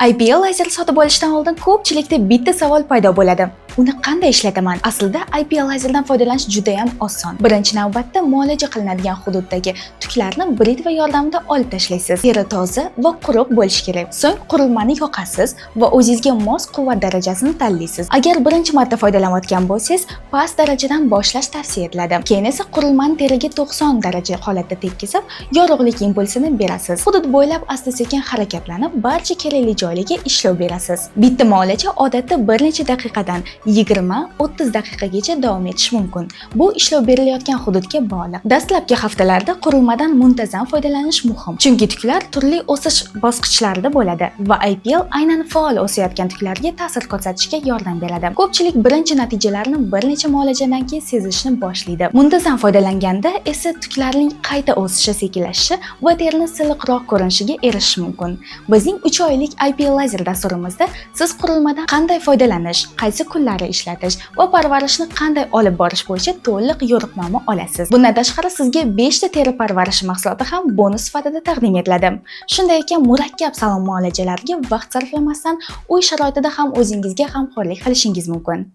IPL lazer sotib olishdan oldin ko'pchilikda bitta savol paydo bo'ladi: uni qanday ishlataman? Aslida IPL lazerdan foydalanish juda ham oson. Birinchi navbatda muolaja qilinadigan hududdagi tuklarni britva yordamida olib tashlaysiz. Teri toza va quruq bo'lishi kerak. So'ng qurilmani yoqasiz va o'zingizga mos quvvat darajasini tanlaysiz. Agar birinchi marta foydalanayotgan bo'lsangiz, past darajadan boshlash tavsiya etiladi. Keyin esa qurilmani teriga 90 daraja holatda tekkizib, yorug'lik impulsini berasiz. Hudud bo'ylab asta sekin harakatlanib, barcha kerakli joylarga ishlov berasiz. Bitta muolaja odatda bir necha daqiqadan 20-30 daqiqagacha davom etishi mumkin. Bu ishlov berilayotgan hududga bog'liq. Dastlabki haftalarda qurilmadan muntazam foydalanish muhim, chunki tuklar turli o'sish bosqichlarida bo'ladi va IPL aynan faol o'sayotgan tuklarga ta'sir ko'rsatishga yordam beradi. Ko'pchilik birinchi natijalarni bir necha muolajadan keyin sezishni boshlaydi. Muntazam foydalanganda esa tuklarning qayta o'sishi sekinlashishi va terini silliqroq ko'rinishiga erishish mumkin. Bizning 3 oylik IPL lazer dasturimizda siz qurilmadan qanday foydalanish, qaysi kunlari ishlatish va parvarishni qanday olib borish bo'yicha to'liq yo'riqnoma olasiz. Bundan tashqari, sizga 5 ta teri parvarishi mahsuloti ham bonus sifatida taqdim etiladi. Shunday ekan, murakkab salon muolajalariga vaqt sarflamasdan, uy sharoitida ham o'zingizga g'amxo'rlik qilishingiz mumkin.